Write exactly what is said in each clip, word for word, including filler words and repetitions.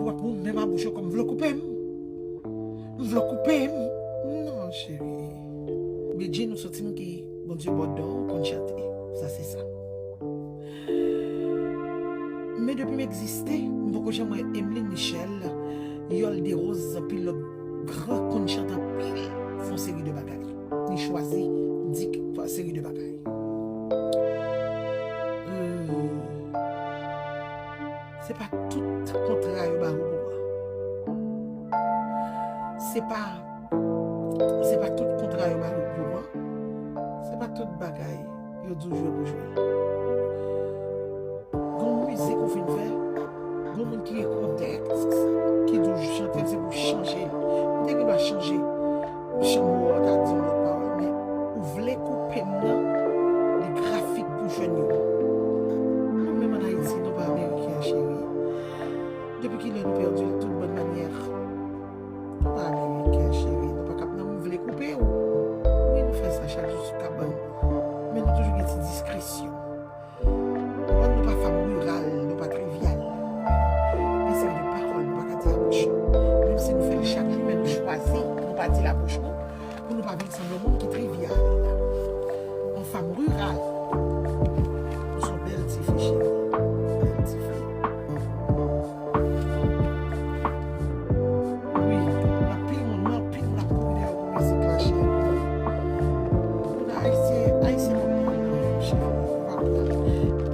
W ap moulen m a bouch ou kòm vle koupe m. M vle koupe m. Non, cheri. Bedjine, ou se yon timoun ki Bondye ba w don, ou konn chante. Sa se sa. Men depi m egziste, m poko janm wè Emeline Michel, Yol Derose, anpil lòt gran konn chante anpil, fè yon seri de bagay. Li chwazi di yon seri de bagay. Euh, se pa tout kontra yo ba ou pou mwen. Se pa, se pa tout kontra yo ba ou pou mwen. Se pa tout bagay yo di w jwe pou jwe. Gon mizik ou fin fè, gon moun ki gen kontèks, ki di w chante l se pou chanje l. Ou te gen dwa chanje chanm ou a, ta di yon lòt pawòl, men ou vle koupe m nan, li grafik pou jèn yo. Nou menm ann Ayiti, nou pa ameriken, cheri. Depi kilè nou pèdi l tout bòn manyè? Nou pa ameriken, cheri. Nou pa kap nan m vle koupe w. Wi, nou fè sa chak jou sou kabann. Men nou toujou gen ti diskresyon. Konprann, nou pa fanm riral, nou pa trivyal. Gen seri de pawòl nou pa ka di a bouch nou. Menm si nou fè l chak jou, men nou chwazi pou nou pa di l a bouch nou, pou nou pa vin sanble yon moun ki trivyal. Yon fanm riral. Ou se yon bèl tifi, cheri. Bèl tifi. Wi, anpil moun, anpil moun ap kouri dèyè w pou mizik la, cheri. Moun ayisyen, ayisyen pa konprann nou menm, cheri. Ou pa konprann.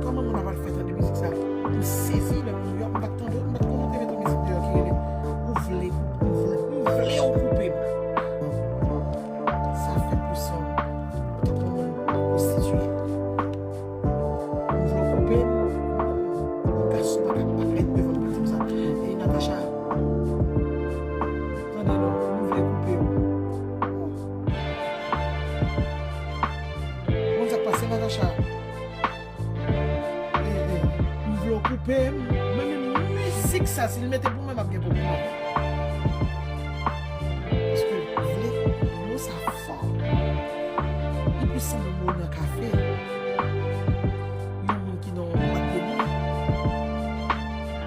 Kòman moun ap al fè tande mizik sa? M sezi lè m Nouyòk, m pa t tande, m pa t konnen te mete yon mizik deyò ki rele Ou vle, ou vle, m vle w koupe m. Sa fè plis yon tankou moun pwostitiye. M vle w koupe m. Yon gason pa ka parèt devan m pou di m sa. E Natacha, tande non, m vle koupe w. Ou konn sa k pase, Natacha? E, e, m vle w koupe m. Mwen menm mizik sa, si l mete pou mwen, m ap gen pwoblèm avè l. Paske vle, mo sa fò. Li plis sanble mo nan kafe. Yon moun ki nan yon bwat de nwi.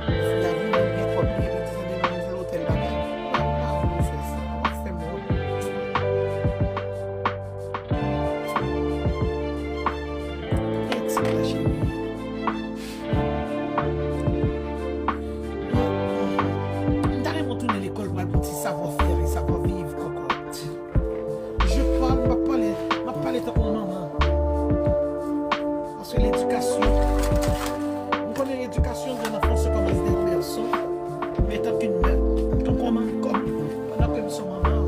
Fi a vini, li gen kòb li, epi li di, "Tande non, m vle w tèl bagay." M pa, m pa vle w fè sa. W ap fè m wont. Gen ti la, cheri. M ta renmen w tounen lekòl pou al pou ti savoir faire et savoir vivre, kòkòt. Je parle, m ap pale, m ap pale tankou yon manman. Paske ledikasyon, m konnen ledikasyon de l'enfant se commence dès berceaux, mais tant qu'une mère, tankou yon manman, kòm, pandan ke m se yon manman,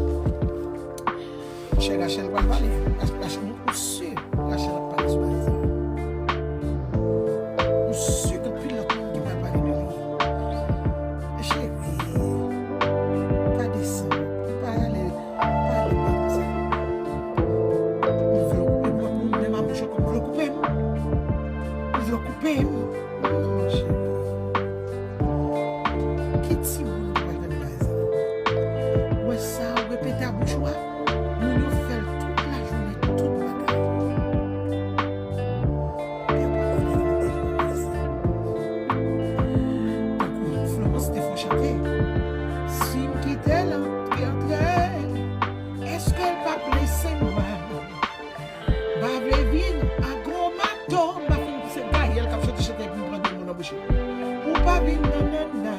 Monchè, Rachel pral pale. Rach-, Rach-, ou si Rachel ap pale sou bagay sa? Ou si gen anpil lòt moun ki pral pale de li? Cheri, pa desann, pa ale, pa ale bak sa. M vle w koupe m, m ap mouri a bouch ou kòm vle w koupe m. M vle w koupe m. Non, cheri. Ki timoun ki pral tande bagay sa? Ou wè sa, ou repete a bouch ou a, moun yo fè l tout lajounen, tout bagay. Pè pa konnen nan bagay sa. Tankou Florence te fè w chante. Si m kite l antre, antre, èske l p ap blese mwen? M pa vle vin a gwo mato, m pa fin se Gaël k ap chante chante epi m pran de mo nan bouch li. Ou pa vin nanana.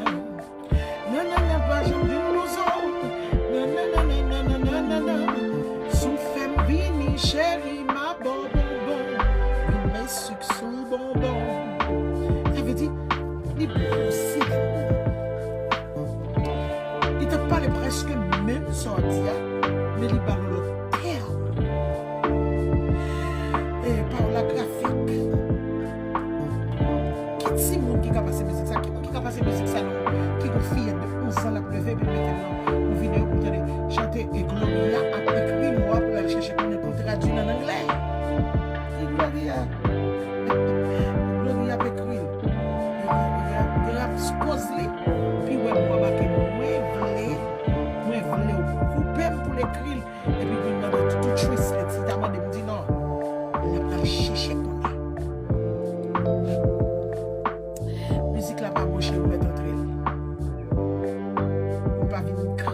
Nanana pa janm vin blouson. Nanana, nanana, nanana. Si w fè m vini, cheri, m a ba w bonbon. Vin men sik sou bonbon. Sa vle di, li bwose ladann. Li t ap pale prèske menm sa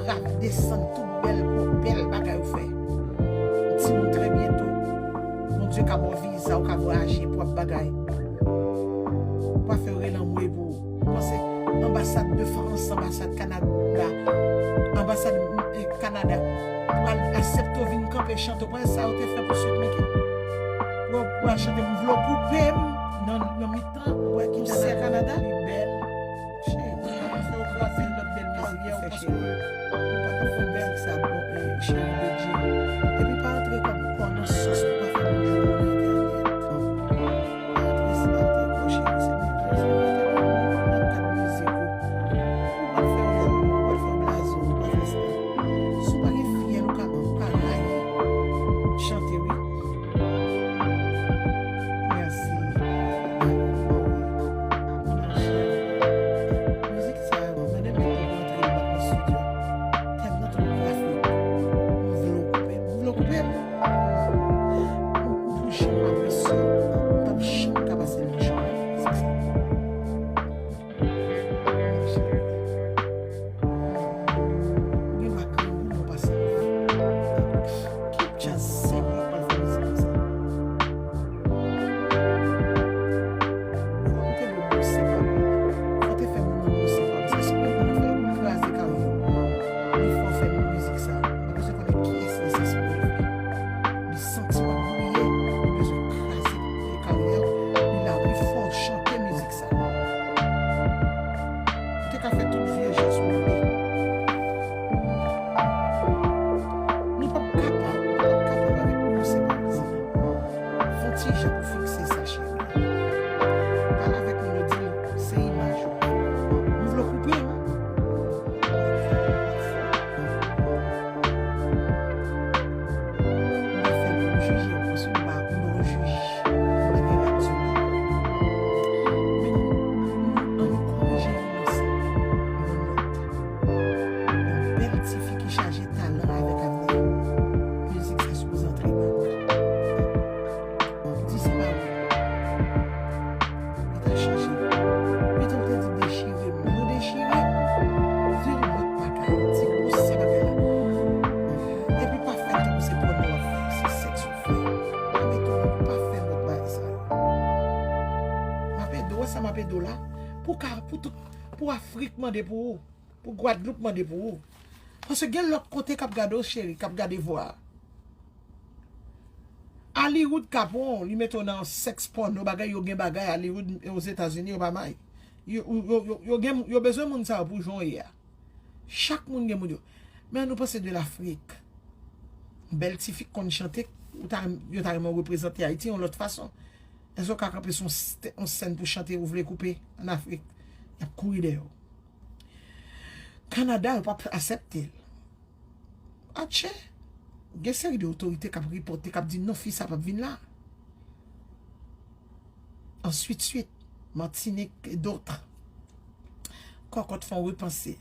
Rap desann tout bèl gwo bèl bagay ou fè. Timoun, trè byento, Bondye ka ba w viza, ou ka vwayaje, pwòp bagay. Ou pa fè yo rele anmwey pou ou. Ou panse anbasad de Frans, anbasad Kanada, anbasad, eh, Kanada pral aksepte w vin kanpe chante? Ou pa wè sa yo te fè pou Sweet Micky? Ou pral chante M vle w koupe m nan, nan mitan konsè Kanada? Cheri, ou pa fè yo kraze lòt bèl mizik yè, ou panse ou pa ka fè mizik sa bon, eh, Cheri Bedjine. Epi pa antre kò, kò nan sòs, ou pa fè moun jwe nan entènèt. Pa antre si pa antre kò, cheri, se mizik, se mizik, nan kad mizik ou. Ou pa fè yo, ou pa fè yo blaze, ou pa fè sa. Si w pa gen fyèl, ou ka, ou ka rayi chante, wi. Mèsi. Monchè, mizik sa yo, mande m pou rantre l bat nan estidyo. Tèm nan twò grafik. M vle w koupe m. M vle w koupe m. M, m pou janm apresye w. M p ap janm ka pase nan chan mizik sa. Monchè. Ou gen dwa grangou, men w pa santi. Ki djaz serye k pral fè mizik konsa? Fò w te dwe bon sepa. Fò w te fè moun nan bon sepa. Paske si w te fè moun kraze kay ou, li fè w fè mizik sa. Ou pa bezwen konnen kiyès li se pou l fè. Li santi w ap briye, li bezwen kraze karyè w. Li la, li fè w chante mizik sa. Ou te ka fè tout vye jès ou vle. Nou p ap kapab, nou p ap kapab avèk yon sepa mizik. Fè yon ti jan pou fikse sa, cheri. Pale avèk moun yo, di l, se imaj ou. M vle w koupe m. M pa fè l pou m jije w, paske m pa, m pa yon jij, m pa gen rad sou mwen. Men nou, nou, ann korije youn lòt. Yon bèl ti fi ki chaje talan avèk avni. Mizik sa sipoze antre nan. Di se pa vre. Li ta chanje. Pito l te di dechire m. Nou dechire m. Di yon lòt bagay. Di bon se bagay la. Epi pa fè l tankou se pòno w ap fè. Se sèks w ap fè. Pa mete w nan, pa fè lòt bagay sa yo. M ap ede w, wè sa m ap ede w la. Pou ka, pou tout, pou Afrik mande pou ou. Pou Gwadloup mande pou ou. Paske gen lòt kote k ap gade w, cheri, k ap gade vwa a. Hollywood ka pran w, li mete w nan sèks pòno, bagay yo gen bagay, Hollywood, Ozetazini, yo pa may. Yo, yo, yo, yo gen, yo bezwen moun sa yo pou jan w ye a. Chak moun gen moun yo. Men nou panse de Lafrik. Bèl ti fi k konn chante, ou ta, yo ta renmen w reprezante Ayiti yon lòt fason. Èske w ka kanpe sou yon s-, yon sèn pou chante ou vle koupe ann Afrik? Y ap kouri dèyè w. Kanada, yo p ap aksepte l. Atchè! Gen seri de otorite k ap ripòte, k ap di non, fi sa p ap vin la. Answit, swit, Matinik e dòt. Kòkòt fè w repanse.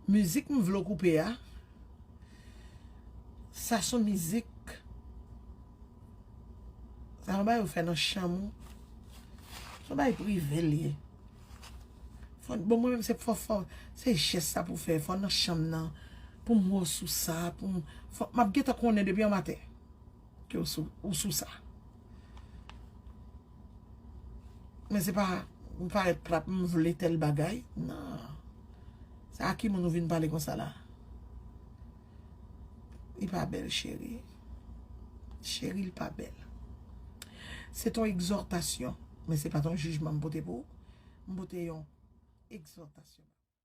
Mizik M vle w koupe a, sa se yon mizik. Sa yon bagay ou fè nan chanm ou. Se yon bagay prive l ye. Fò, bon, mwen menm se fò, fò, se jès sa pou fè. Fò nan chanm nan. Pou m wè w sou sa. Pou m, fò, m ap gentan konnen depi yon maten ke w sou, ou sou sa. Men se pa, m parèt plat, m vle tèl bagay. Non. Se a ki moun ou vin pale konsa la? Li pa bèl, cheri. Cheri, li pa bèl. Se t on egzòtasyon, men se pa t on jijman m pote pou ou. M pote yon egzòtasyon.